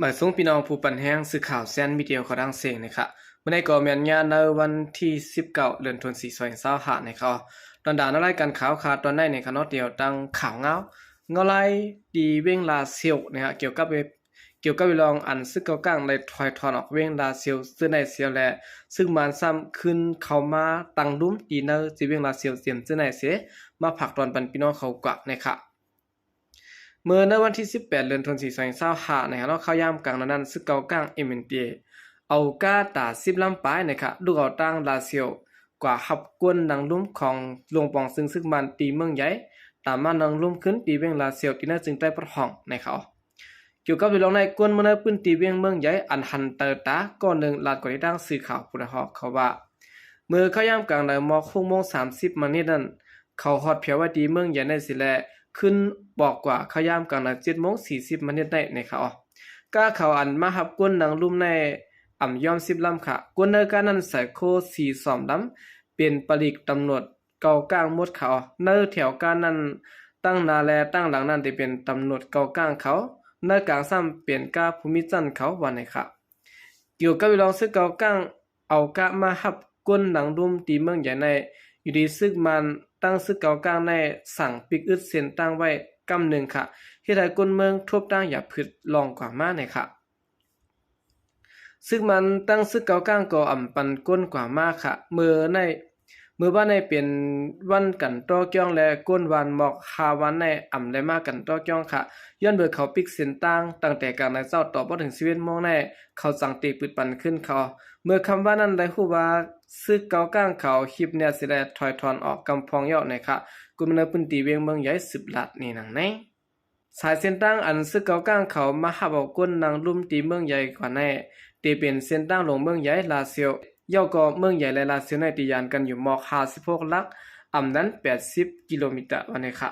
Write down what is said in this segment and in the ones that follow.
ໝາຍສວງພີ່ນ້ອງຜູ້ປັນແຮງ ສື່ຂ່າວແຊນມີເດຍ ຂໍດັງເສັງນະຄະ. ມື້ນີ້ກໍແມ່ນຍາມໃນວັນທີສິບເກົ້າ ເດືອນ ທັນວາ ສອງພັນຊາວຫ້ານະຄະ. ຕອນດານລາຍການຂ່າວຄະ ຕອນໃນນະຄະເນາະ ດຽວຕັ້ງຂ່າວງາວ ເງົາລາຍທີ່ວຽງລາຊຽວນະຄະ ກ່ຽວກັບ ກ່ຽວກັບເລື່ອງອັນຊຶກເກົາກ້າງໄດ້ຖອຍຖອນອອກວຽງລາຊຽວ ຊື່ໄດ້ຊຽວ ແລະ ຊຶກມານຊ້ຳຂຶ້ນເຂົ້າມາຕັ້ງລຸ່ມທີ່ໃນທີ່ວຽງລາຊຽວ ເຕັມຊື່ໄດ້ຊຽວ ມາຝາກຕອນປັນພີ່ນ້ອງເຮົາກວ່ານະຄະ. ເມື່ອໃນວັນທີສິບແປດ ເດືອນ ທັນວາ ສອງພັນຊາວຫ້ານະຄະເນາະ ເຂົ້າຍາມກາງນອນນັ້ນ ຊຶກເກົາກ້າງ ເອັມເອັນທີເອ ເອົາກາຕາສິບລຳປາຍນະຄະ ລຸກເອົາຕັ້ງລາຊຽວ ກວ່າຮັບກ້ນນັ່ງລຸ່ມຂອງໂລງປອງຊຶງຊຶກມານທີ່ເມືອງໃຫຍ່ ຕາມມານັ່ງລຸ່ມຂຶ້ນທີ່ວຽງລາຊຽວ ທີ່ໃນເຊີງໃຕ້ປະທ້ອງນະຄະ. ກ່ຽວກັບເລື່ອງນີ້ ຄົນເມືອງໃນພື້ນທີ່ວຽງເມືອງໃຫຍ່ ອັນຫັນຕາຕາ ກໍໜຶ່ງລາດກວ່າໃນທາງສື່ຂ່າວຜູ້ໄດ້ຮອບເຂົາວ່າ ເມື່ອເຂົ້າຍາມກາງໃນໝອກຫົກໂມງສາມສິບມານິດນັ້ນ ເຂົາຮອດແຜວໄວ້ທີ່ເມືອງໃຫຍ່ໃນຊິແລ ຂຶ້ນບອກກວ່າເຂົ້າຍາມກາງໃນເຈັດໂມງສີ່ສິບມານິດໃນນະຄະ. ກາເຂົາອັນມາຮັບກົ້ນນັ່ງລຸ່ມໃນອຳຍອມສິບລຳຄະ. ກົ້ນໃນການັ້ນໃສ່ໂຄສີສອມລຳ ເປັນປາລິກຕຳຫຼວດເກົາກ້າງໝົດຄະ. ໃນແຖວການັ້ນ ຕັ້ງໜ້າ ແລະ ຕັ້ງຫຼັງນັ້ນໄດ້ເປັນຕຳຫຼວດເກົາກ້າງເຂົາ ໃນກາງຊ້ຳເປັນກາຜູ້ມີຊັ້ນເຂົາວ່າໃນຄະ. ກ່ຽວກັບເລື່ອງຊຶກເກົາກ້າງ ເອົາກະມາຮັບກົ້ນນັ່ງລຸ່ມທີ່ເມືອງໃຫຍ່ໃນ ຢູ່ດີຊຶກມານຕັ້ງຊຶກເກົາກ້າງໃນສັ່ງປິກອຶດເສັ້ນທາງໄວ້ກຳໜຶ່ງຄະ ເຮັດໃຫ້ຄົນເມືອງທົບທາງຢ່າຜຶດລ່ອງກວ່າມາໃນຄະ. ຊຶກມານຕັ້ງຊຶກເກົາກ້າງກໍອຳປັນກົ້ນກວ່າມາຄະ. ເມື່ອໃນ ເມື່ອວານໃນເປັນວັນກັນຕໍ່ກ່ອງ ແລະ ກົ້ນວານໝອກຫ້າວັນໃນອຳໄດ້ມາກັນຕໍ່ກ່ອງຄະ ຍ້ອນເມື່ອເຂົາປິກເສັ້ນທາງຕັ້ງແຕ່ກາງໃນເຊົ້າຕໍ່ບໍ່ເຖິງສິບເອັດໂມງໃນ ເຂົາຈັ່ງເຕະປືດປັນຂຶ້ນເຂົາ. ເມື່ອຄ່ຳວານນັ້ນໄດ້ຮູ້ວ່າ ຊຶກເກົາກ້າງເຂົາຮີບແນວຊິແລຖອຍຖອນອອກກຳພອງແລ້ວນະຄະ. ຄົນໃນພື້ນທີ່ວຽງເມືອງໃຫຍ່ສືບລາດນີ້ນຳໃນ ສາຍເສັ້ນທາງອັນຊຶກເກົາກ້າງເຂົາມາຮັບເອົາກົ້ນນັ່ງລຸ່ມທີ່ເມືອງໃຫຍ່ກວ່າໃນ ທີ່ເປັນເສັ້ນທາງຫຼວງເມືອງໃຫຍ່ ລາຊຽວ ແລ້ວກໍເມືອງໃຫຍ່ ແລະ ລາຊຽວໃນທີ່ຍານກັນຢູ່ໝອກຫ້າສິບຫົກຫຼັກ ອຳນັ້ນແປດສິບກິໂລແມັດວ່າໃນຄະ.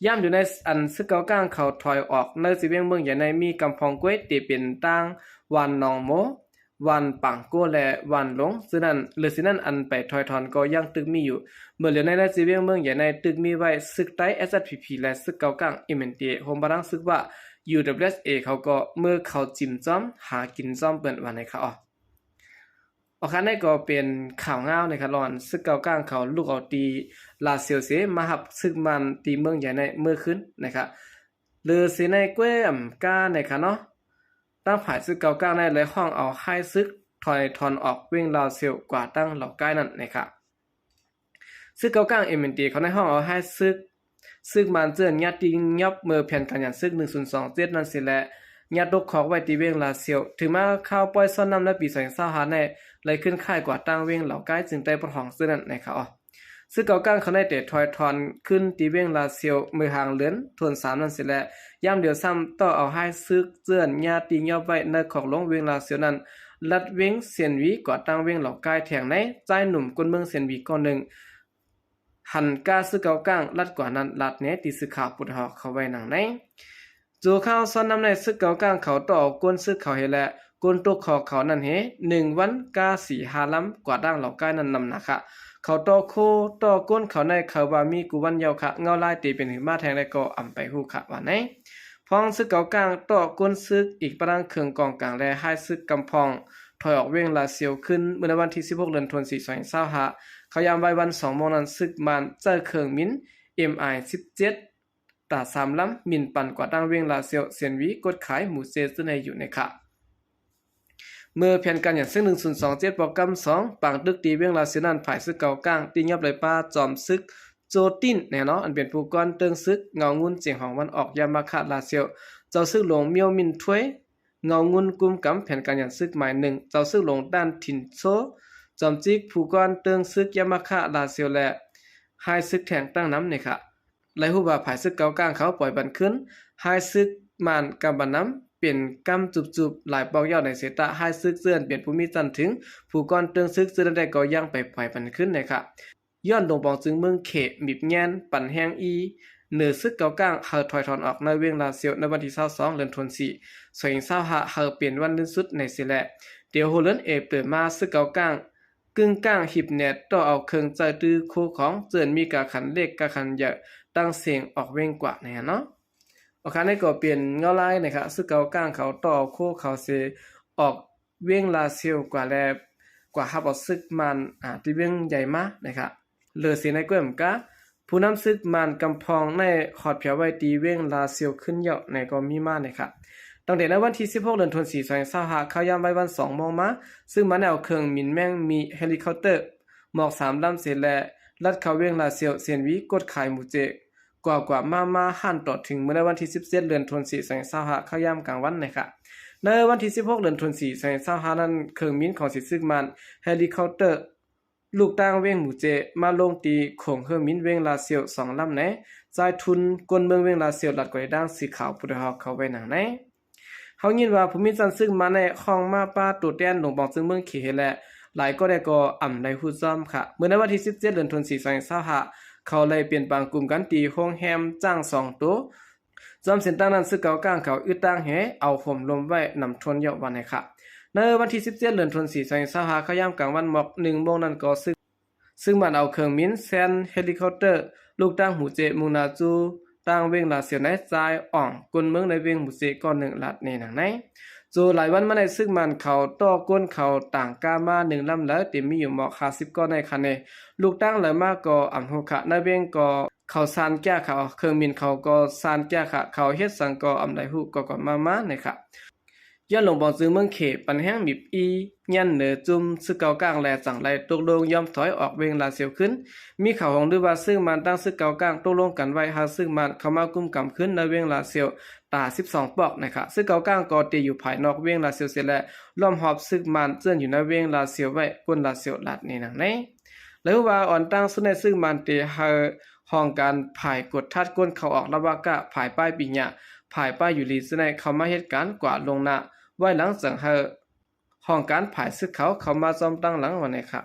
ຍາມຢູ່ໃນອັນຊຶກເກົາກ້າງເຂົາຖອຍອອກໃນຊິວຽງເມືອງໃຫຍ່ໃນ ມີກຳພອງກ້ວຍທີ່ເປັນທາງວານໜອງໂມ ວານປາງໂກ ແລະ ວານຫຼົງ ຊື່ນັ້ນ ຫຼື ຊື່ນັ້ນອັນໄປຖອຍຖອນກໍຍັງຕຶກມີຢູ່. ເມື່ອຫຼຽວໃນໃນຊີວຽງເມືອງໃຫຍ່ໃນຕຶກມີໄວ້ ຊຶກໄຕ້ ເອສເອສພີພີ ແລະ ຊຶກເກົາກ້າງ ເອັມເອັນທີເອ ໂຮມພະລັງຊຶກວ່າ ຢູດັບເບິນຢູເອັສເອ ເຂົາກໍເມື່ອເຂົ້າຈິມຊ້ອມ ຫາກິນຊ້ອມເພິ່ນວ່າໃນຄະ. ອອກຄັນໃນກໍເປັນຂ່າວງາວໃນຄະ ລອນຊຶກເກົາກ້າງເຂົາລຸກເອົາຕີລາຊຽວເສ ມາຮັບຊຶກມານຕີເມືອງໃຫຍ່ໃນເມື່ອຄືນໃນຄະ. ຫຼື ເສໃນແຂວງການໃນຄະເນາະ ທາງຝ່າຍຊຶກເກົາກ້າງໃນໄດ້ຮ້ອງເອົາຮ້າຍຊຶກຖອຍຖອນອອກເວງລາວຊຽວກວ່າທາງເຫຼົ່າກາຍນັ້ນນະຄະ. ຊຶກເກົາກ້າງ ເອັມເອັນທີ ເຂົາໄດ້ຮ້ອງເອົາຮ້າຍຊຶກ ຊຶກມານເຈື່ອນຍາດຕີຫຍັບເມື່ອແຜນການຍາມຊຶກໜຶ່ງສູນສອງເຈັດນັ້ນເສ ແລະ ຍາດຕົກຄອກໄວ້ທີ່ເວງລາວຊຽວ ເຖິງມາຂ່າວປ່ອຍຊ້ອນນ້ຳໃນປີສອງພັນຊາວຫ້າໃນໄລ່ຂຶ້ນຄ້າຍກວ່າທາງເວງເຫຼົ່າກາຍ ຈຶ່ງໄດ້ປະທ້ອງເຊິ່ງນັ້ນນະຄະ. ຊຶກເກົາກ້າງເຂົາໄດ້ແຕ່ຖອຍຖອນຂຶ້ນທີ່ວຽງລາຊຽວເມື່ອຫາງເດືອນທັນສາມນັ້ນເສ ແລະ ຍາມດຽວຊ້ຳຕໍ່ເອົາຮ້າຍຊຶກເຈື່ອນຍາດຕີຫຍັບໄວ້ໃນຄອກຫຼວງເວງລາຊຽວນັ້ນ ລັດເວງຊຽນຫວີກວ່າທາງເວງເຫຼົ່າກາຍແທງໃນ ຊາຍໜຸ່ມຄົນເມືອງຊຽນຫວີກ່ອນໜຶ່ງ ຫັນກາຊຶກເກົາກ້າງລັດກວ່ານັ້ນ ລາດແນທີ່ສື່ຂ່າວຜູ້ໄດ້ຮອບເຂົາໄວ້ນຳໃນ. ໂຈຂ່າວຊ້ອນນ້ຳໃນ ຊຶກເກົາກ້າງເຂົາຕໍ່ເອົາກົ້ນຊຶກເຂົາເຮ ແລະ ກົ້ນຕົກຄອກເຂົານັ້ນເຮ ໜຶ່ງວັນກາສີ່ຫ້າລຳກວ່າທາງເຫຼົ່າກາຍນັ້ນນຳນະຄະ. ເຂົາຕໍ່ໂຄຕໍ່ກົ້ນເຂົາໃນ ເຂົາວ່າມີກູວັນເຍົາຄະ ເງົາລາຍຕີເປັນຫືມາແທງໃດກໍອຳໄປຮູ້ຄະວ່າໃນ. ພ້ອມຊຶກເກົາກ້າງຕໍ່ກົ້ນຊຶກອີກປະມານເຄິ່ງກອງກາງ ແລະ ຮ້າຍຊຶກກຳພອງ ຖອຍອອກເວງລາຊຽວຂຶ້ນ ເມື່ອໃນວັນທີສິບຫົກ ເດືອນທັນວາ ສອງພັນຊາວຫ້າ ເຂົ້າຍາມໄວວັນສອງໂມງນັ້ນ ຊຶກມານໃຊ້ເຄື່ອງບິນ ເອັມໄອ ສິບເຈັດ ຕາສາມລຳ ບິນປັ່ນກວ່າທາງເວງລາຊຽວ ຊຽນຫວີ ກົດຂາຍ ໝູເຊ ເຊິ່ງໄດ້ຢູ່ໃນຄະ. ເມື່ອແຜນການຍາມຊຶກໜຶ່ງສູນສອງເຈັດ ປອກກຳສອງ ປາງຕຶກທີ່ເວງລາຊຽວນັ້ນ ຝ່າຍຊຶກເກົາກ້າງ ຕີຫຍັບໄດ້ປະຈອມຊຶກ ໂຈຕິນ ແນ່ເນາະ ອັນເປັນຜູ້ກອນເຕີງຊຶກ ເງົາງຸ່ນ ຈຽງຫອງວັນອອກ ຍາມາຄະ ລາຊຽວ, ເຈົ້າຊຶກຫຼວງ ມຽວມິນ ຖວຍ ເງົາງຸ່ນ ກຸມກຳແຜນການຍາມຊຶກໝາຍໜຶ່ງ, ເຈົ້າຊຶກຫຼວງ ດ້ານ ທິນໂຊ, ຈອມຈິກຜູ້ກອນເຕີງຊຶກ ຍາມາຄະ ລາຊຽວ ແລະ ຮ້າຍຊຶກແທງຕັ້ງນຳນີ້ຄະ. ໄດ້ຮູ້ວ່າຝ່າຍຊຶກເກົາກ້າງເຂົາປ່ອຍບັນຄືນ ຮ້າຍຊຶກມານກຳບັນນຳ ເປັນກຳຈຸບໆ ຫຼາຍປອກເຍົາໃນເສຕະ ຮ້າຍຊຶກເຊິ່ງເປັນຜູ້ມີຊັ້ນເຖິງ ຜູ້ກອນເຕີງຊຶກເຊິ່ງນັ້ນໄດ້ກໍຍັງໄປປ່ອຍບັນຄືນນີ້ຄະ. ຍ້ອນດົງປອງຊຶງເມືອງເຂ ມິບແງນ ປັນແຮງອີ ເໜີຊຶກເກົາກ້າງ ໃຫ້ຖອຍຖອນອອກໃນເວງລາຊຽວ ໃນວັນທີຊາວສອງ ເດືອນທັນວາ ສອງພັນຊາວຫ້າ ໃຫ້ເປັນວັນສິ້ນສຸດໃນເສແລະ ດຽວຫົວເດືອນເອເປີມາ ຊຶກເກົາກ້າງ ກຶ່ງກ້າງ ຮີບແນດ ຕໍ່ເອົາເຄື່ອງໃຊ້ຕື້ໂຄຂອງ ເຊິ່ງມີກາຂັນເລັກ ກາຂັນໃຫຍ່ ຕັ້ງເສັງອອກເວງກວ່າແນ່ເນາະ. ໂອຄາ ນີ້ກໍເປັນເງົາລາຍນະຄະ ຊຶກເກົາກາງເຂົາຕໍ່ໂຄ້ເຂົາເສອອກວຽງລາຊຽວກວ່າແລະ ກວ່າຮັບເອົາຊຶກມານ ອາ ທີ່ວຽງໃຫຍ່ມານະຄະ. ເລີເສໃນແຂວງກາ ຜູ້ນຳຊຶກມານກຳພອງໃນຮອດແຜວໄວ້ທີ່ວຽງລາຊຽວຂຶ້ນເຍົາະໃນກໍມີມານະຄະ. ຕັ້ງແຕ່ໃນວັນທີສິບຫົກ ເດືອນທັນວາ ສອງພັນຊາວຫ້າ ເຂົ້າຍາມໄວໆວັນສອງໂມງມາ ຊຶກມານໄດ້ເອົາເຄື່ອງບິນແມງມີເຮລິຄອບເຕີ ໝອກສາມລຳເສແລະ ລັດເຂົ້າວຽງລາຊຽວ ເຊນວີ ກົດຂາຍໝູເຈ ກວ່າໆມາໆ ຫັນຕໍ່ເຖິງມື້ໃນວັນທີສິບເຈັດ ເດືອນທັນວາ ສອງພັນຊາວຫ້າ ເຂົ້າຍາມກາງວັນນະຄະ. ໃນວັນທີສິບຫົກ ເດືອນທັນວາ ສອງພັນຊາວຫ້ານັ້ນ ເຄື່ອງບິນຂອງສີຊຶກມານ ເຮລິຄອບເຕີ ລູກຕັ້ງວຽງໝູເຈ ມາລົງທີ່ໂຂງເຮືອບິນວຽງລາຊຽວສອງລຳໃນ ໃຈທຶນ ກົ້ນເມືອງວຽງລາຊຽວ ລັດກວາລີດາງ ສື່ຂ່າວຜູ້ໄດ້ຮອບເຂົ້າໄວ້ໜັງໃນ. ເຮົາຍິນວ່າຜູ້ມີຊັ້ນຊຶກມານໃນຫ້ອງມາປາໂຕແທນຫຼວງປອງຊຶງເມືອງເຂ ແລະ ຫຼາຍກໍໄດ້ກໍອຳໄດ້ຮູ້ຊ້ອມຄະ. ເມື່ອໃນວັນທີສິບເຈັດ ເດືອນທັນວາ ສອງພັນຊາວຫ້າ ເຂົາໄດ້ປ່ຽນປາງກຸ່ມກັນທີ່ໂຮງແຮມຈ້າງສອງໂຕ ຈອມເສັ້ນທາງນັ້ນ ຊຶກເກົາກາງເຂົາອຶດຕາງແຮ ເອົາໂຮມລົມໄວ້ນຳທົນເຍົາະວ່າໃນຄະ. ໃນວັນທີສິບເຈັດ ເດືອນທັນວາ ສອງພັນຊາວຫ້າ ເຂົ້າຍາມກາງວັນໝອກໜຶ່ງໂມງນັ້ນກໍຊຶກ ຊຶກມານເອົາເຄື່ອງບິນແຊນເຮລິຄອບເຕີ ລູກຕັ້ງໝູເຈ ມຸ່ງໜ້າສູ່ຕັ້ງວຽງລາຊຽວໃນ ໃຈອ່ອງກົ້ນເມືອງໃນວຽງໝູເຈ ກ້ອນໜຶ່ງລັດນີ້ໜັງໃນ. ໂຈຫຼາຍວັນມາໃນຊຶກມານເຂົາຕໍ່ກົ້ນເຂົາຕາງກ້າມາໜຶ່ງລຳແລ້ວ ເຕັມມີຢູ່ໝອກຫ້າສິບກ້ອນໃນຄະເນ ລູກຕັ້ງຫຼາຍມາກໍອຳຮູ້ຄະ ໃນວຽງກໍ ເຂົາຊານແກ້ຄະ ເຄື່ອງບິນເຂົາກໍຊານແກ້ຄະ ເຂົາເຮັດສັງກໍອຳໄດ້ຮູ້ກໍກໍມາມານະຄະ. ຍ້ອນຫຼວງປອງຊຶງເມືອງເຂ ປັນແຮງບີບອີ່ ຍຽນເໜີຈຸ່ມຊຶກເກົາກາງແລະ ຈັ່ງໄດ້ຕົກລົງຍອມຖອຍອອກວຽງລາຊຽວຂຶ້ນ. ມີຂ່າວຮ້ອງລືວ່າຊຶກມານຕັ້ງຊຶກເກົາກາງຕົກລົງກັນໄວ້ ຫາກຊຶກມານເຂົ້າມາກຸມກຳຂຶ້ນໃນວຽງລາຊຽວຕາສິບສອງປອກນະຄະ. ຊຶກເກົາກາງກໍເຕະຢູ່ພາຍນອກວຽງລາຊຽວເສແລະ ລ້ອມຮອບຊຶກມານເຈື່ອນຢູ່ໃນວຽງລາຊຽວໄວ້ ກົ້ນລາຊຽວລັດນີ້ໜັງໃນ. ແລະ ຮູ້ວ່າອອນຕັ້ງຊຸດໃນຊຶກມານເຕະໃຫ້ຫ້ອງການຝ່າຍກວດທັດຄົນເຂົ້າອອກລະວະກະ ຝ່າຍປ້າຍປີຍາ ຝ່າຍປ້າຍຢູ່ລີຊຶກໃນເຂົ້າມາເຮັດການກວາດລ່ວງໜ້າ ໄວ້ຫຼັງຈັ່ງໃຫ້ຫ້ອງການຝ່າຍຊຶກເຂົາເຂົ້າມາຈອມຕັ້ງຫຼັງວ່າໃນຄະ.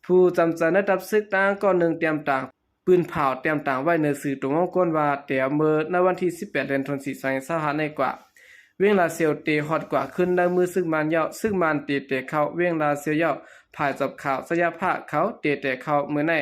ຜູ້ຈຳໃຈໃນທັບຊຶກຕ່າງກ້ອນໜຶ່ງຕຽມຕາງ ປືນເຜົາຕຽມຕາງໄວ້ເໜືອສື່ຕົວວົງກົນວ່າ ແຕ່ເມື່ອໃນວັນທີສິບແປດ ເດືອນທັນວາ ສອງພັນຊາວຫ້າໃນກວ່າ ວຽງລາຊຽວເຕະຮອດກວ່າຂຶ້ນໃນມືຊຶກມານເຍົາະ ຊຶກມານເຕະແຕ່ເຂົ້າວຽງລາຊຽວເຍົາະ ຝ່າຍຈອບຂາວໄຊຍະພາກເຂົາເຕະແຕ່ເຂົ້າມື້ໃນ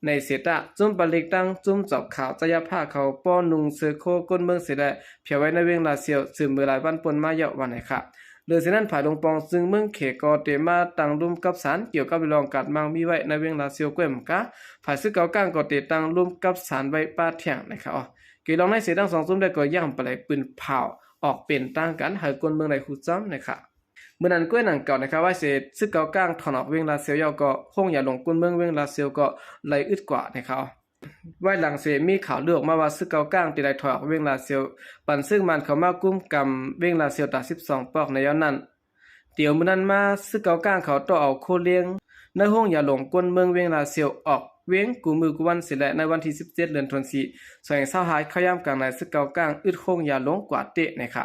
ໃນເສຕາ ຈຸ້ມປາລິກຕັ້ງຈຸ້ມຈອບຂາວໄຊຍະພາກເຂົາປ້ອນນຸ່ງເສື້ອໂຄ້ກົ້ນເມືອງເສແລະ ແຜວໄວ້ໃນວຽງລາຊຽວ ສືບເມື່ອຫຼາຍວັນປົນມາເຍົາະວ່າໃນຄະ. ເຫຼືອຈາກນັ້ນ ຝ່າຍຫຼວງປອງຊຶງເມືອງເຂກໍເຕະມາຕັ້ງລຸ່ມກັບສານ ກ່ຽວກັບເລື່ອງການໝັ້ງມີໄວ້ໃນວຽງລາຊຽວ ແຂວງກາ ຝ່າຍຊຶກເກົາກາງກໍເຕະຕັ້ງລຸ່ມກັບສານໄວ້ປະທຽງນະຄະ. ເກມລອງໃນເສທັງສອງຈຸ້ມໄດ້ກໍຍັງປານໃດ ປືນເຜົາອອກເປັນທາງການໃຫ້ຄົນເມືອງໄດ້ຮູ້ຈຳນະຄະ. ເມື່ອນັ້ນກໍໜັງເກົ່ານະຄະ ວ່າເສຊຶກເກົາກາງຖອນອອກວຽງລາຊຽວເຍົາະ ກໍໂຮງຢາຫຼວງກົ້ນເມືອງວຽງລາຊຽວກໍໄລ່ອຶດກວ່ານະຄະ. ວາຍຫຼັງເສມີຂ່າວລືອອກມາວ່າ ຊຶກເກົາກາງທີ່ໄດ້ຖອຍອອກວຽງລາຊຽວ ປັນຊຶກມານເຂົ້າມາກຸມກຳວຽງລາຊຽວຕາສິບສອງປອກໃນຍາມນັ້ນ ດຽວມື້ນັ້ນມາ ຊຶກເກົາກາງເຂົາຕໍ່ເອົາໂຄລຽງ ໃນໂຮງຢາຫຼວງກົ້ນເມືອງວຽງລາຊຽວ ອອກວຽງກູ່ມື້ກູ່ວັນເສແລະ ໃນວັນທີສິບເຈັດ ເດືອນທັນວາ ສອງພັນຊາວຫ້າ ເຂົ້າຍາມກາງໃນ ຊຶກເກົາກາງອຶດໂຮງຢາຫຼວງກວ່າເຕະນະຄະ.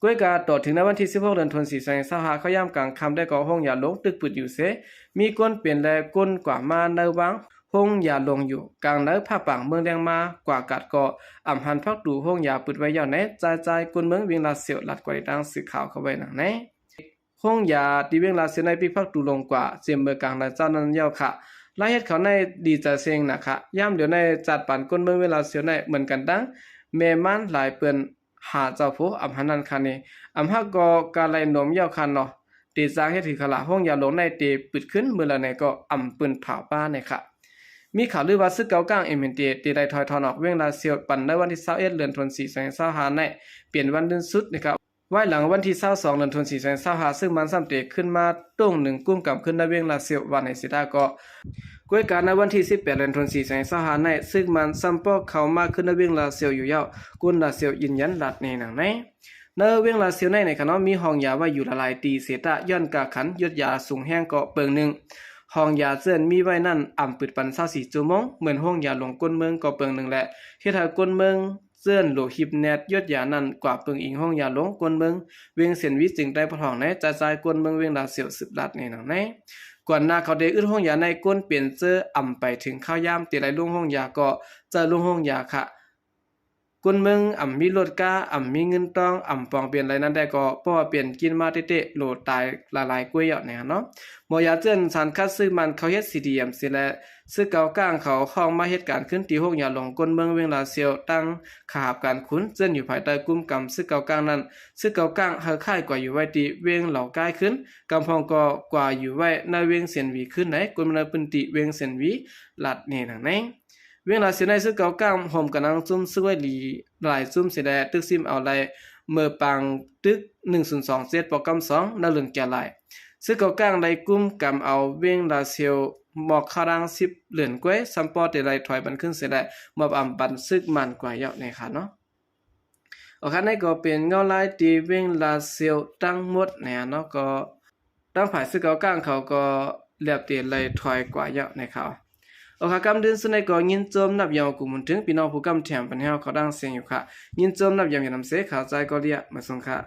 ກ້ວຍກາຕໍ່ເຖິງໃນວັນທີສິບຫົກ ເດືອນທັນວາ ສອງພັນຊາວຫ້າ ເຂົ້າຍາມກາງຄ່ຳໄດ້ກໍໂຮງຢາຫຼວງຕຶກປຶດຢູ່ເສ ມີຄົນເປັນແລະຄົນກວ່າມາໃນວາງໂຮງຢາຫຼວງຢູ່ ກາງໃນພາກປາງເມືອງແລງມາ ກວ່າກາດກໍອຳຫັນພັກຕູໂຮງຢາປຶດໄວ້ເຍົາະໃນ ຈາຍຈ່າຍກົ້ນເມືອງວຽງລາຊຽວ ລັດກວາລີດາງ ສື່ຂ່າວເຂົ້າໄວ້ໜັງໃນ. ໂຮງຢາທີ່ວຽງລາຊຽວໃນປິກພັກຕູລົງກວ່າ ເຊັ່ນເມື່ອກາງໃນເຊົ້ານັ້ນເຍົາະຄະ. ລາຍເຮັດເຂົ້າໃນດີໃຈເຊັງນະຄະ. ຍາມດຽວໃນຈັດປັນກົ້ນເມືອງວຽງລາຊຽວໃນເໝືອນກັນດັ່ງແມ່ມານຫຼາຍເປີ້ນ ຫາເຈົ້າໂພອຳຫັ້ນນັ້ນຄະນີ້ ອຳຮັກກໍກະໄລນົມເຍົາະຄະເນາະ ເຕຈາງເຮັດຄືຄະລະ ໂຮງຢາຫຼວງໃນເຕປຶດຂຶ້ນ ມື້ລະໃນກໍອຳປືນເຜົາປ້ານະຄະ. ມີຂ່າວລືວ່າຊຶກເກົາກາງ ເອັມເອັນທີເອ ເຕໄດ້ຖອຍຖອນອອກວຽງລາຊຽວ ປັນໃນວັນທີຊາວເອັດ ເດືອນທັນວາ ສອງພັນຊາວຫ້າໃນ ເປັນວັນລື່ນສຸດນະຄະ. ວາຍຫຼັງວັນທີຊາວສອງ ເດືອນທັນວາ ສອງພັນຊາວຫ້າ ຊຶກມານຊ້ຳເຕຂຶ້ນມາໂຕ້ງໜຶ່ງກຸ້ມກຳຂຶ້ນໃນວຽງລາຊຽວ ວ່າໃນເສຕາກໍ ກ້ວຍກາໃນວັນທີສິບແປດ ເດືອນທັນວາ ສອງພັນຊາວຫ້າໃນ ຊຶກມານຊ້ຳປອກເຂົ້າມາຂຶ້ນໃນວຽງລາຊຽວຢູ່ເຍົາະ ກົ້ນລາຊຽວຢືນຢັນລັດແນ່ໜັງໃນ. ໃນວຽງລາຊຽວໃນ ໃນຂະເນາະ ມີຫ້ອງຢາໄວ້ຢູ່ຫຼາຍໆຕີເສຕະ ຍ້ອນກາກຂັນຢົດຢາສູງແຮງກໍເປິງໜຶ່ງ ຫ້ອງຢາເຈື່ອນມີໄວ້ນັ້ນອຳປຶດປັນຊາວສີ່ຊົ່ວໂມງ ເໝືອນໂຮງຢາຫຼວງກົ້ນເມືອງກໍເປິງໜຶ່ງ ແລະ ເຮັດໃຫ້ກົ້ນເມືອງ ເຈື່ອນໂລຫິບແນດຢົດຢານັ້ນກວ່າເປິງອີງໂຮງຢາຫຼວງກົ້ນເມືອງ ວຽງເຊນວີ ຈຶ່ງໄດ້ປະທ້ອງໃນຈາຍຈ່າຍກົ້ນເມືອງວຽງລາຊຽວ ສືບລັດແນ່ໜັງໃນ. ກ່ອນໜ້າເຂົາໄດ້ອຶດໂຮງຢາໃນ ກົ້ນເປັນເຈີອຳໄປເຖິງຄາວຍາມ ເຕໄດ້ລົງໂຮງຢາກໍເຈີລົງໂຮງຢາຄະ. ຄົນເມືອງອຳມີລົດກາ ອຳມີເງິນຕອງ ອຳປອງເປັນໄລນັ້ນແດ່ກໍ ເພາະວ່າເປັນກິນມາເຕະໆ ໂລຕາຍຫຼາຍໆກວ່າເນາະ. ໝໍຢາເຈື່ອນສານຄັດຊື້ມັນເຂົ້າເຮັດ ຊີດີເອັມ ເສຍແລ້ວ ຊຶກເກົາກ້າງເຂົາຮ້ອງມາເຮັດການຄືນທີ່ໂຮງຢາຫຼວງກົ້ນເມືອງວຽງລາຊຽວ ຕັ້ງຄ່າຮັບການຂຸນ ເຈື່ອນຢູ່ພາຍໃຕ້ກຸມກຳຊຶກເກົາກ້າງນັ້ນ ຊຶກເກົາກ້າງເຮົາຄ້າຍກວ່າຢູ່ໄວ້ທີ່ວຽງເຫຼົ່າກ້າຍຄືນ ກຳພອງກໍກວ່າຢູ່ໄວ້ໃນວຽງຊຽນຫວີຄືນໃນ ຄົນໃນພື້ນທີ່ວຽງຊຽນຫວີ ລັດເນໜັງໃນ ວຽງລາຊຽວໃນ ຊຶກເກົາກ້າງໂຮມກັນນຳຊຸມຊຶກໄວ້ຫຼາຍຊຸມເສຍແລ້ວ ຕຶກຊິມເອົາໄລ່ເມີປາງຕຶກ ໜຶ່ງສູນສອງເຈັດ ປອກກຳສອງ ໃນເລື່ອນແກ່ຫຼາຍ ຊຶກເກົາກ້າງໄດ້ກຸມກຳເອົາວຽງລາຊຽວ ໝອກຄາດາງສິບເລື່ອນກວ່າ ຊຳປໍເຕໄລ່ຖອຍບັນຄືນເສຍແລ້ວ ມອບອຳບັນຊຶກມັນກວ່າເນາະ. ໂອເຄ ນີ້ກໍເປັນເງົາລາຍທີ່ວຽງລາຊຽວທັງໝົດເນາະ ກໍ ທາງຝ່າຍຊຶກເກົາກ້າງເຂົາກໍລຽບເຕໄລ່ຖອຍກວ່າເນາະ. ໂອເຄ ກຳດື່ມສຸດນີ້ກໍຍິນຊົມນັບຢອງກຸ້ມບຸນເຖິງພີ່ນ້ອງຜູ້ກຳແຖມປັນໃຫ້ເຮົາເຂົ້າດັງສຽງຢູ່ຄ່ະ ຍິນຊົມນັບຢອງຢູ່ນຳເສ ຂ້າໃຈກໍເລຍ ມາສົ່ງຄ່ະ.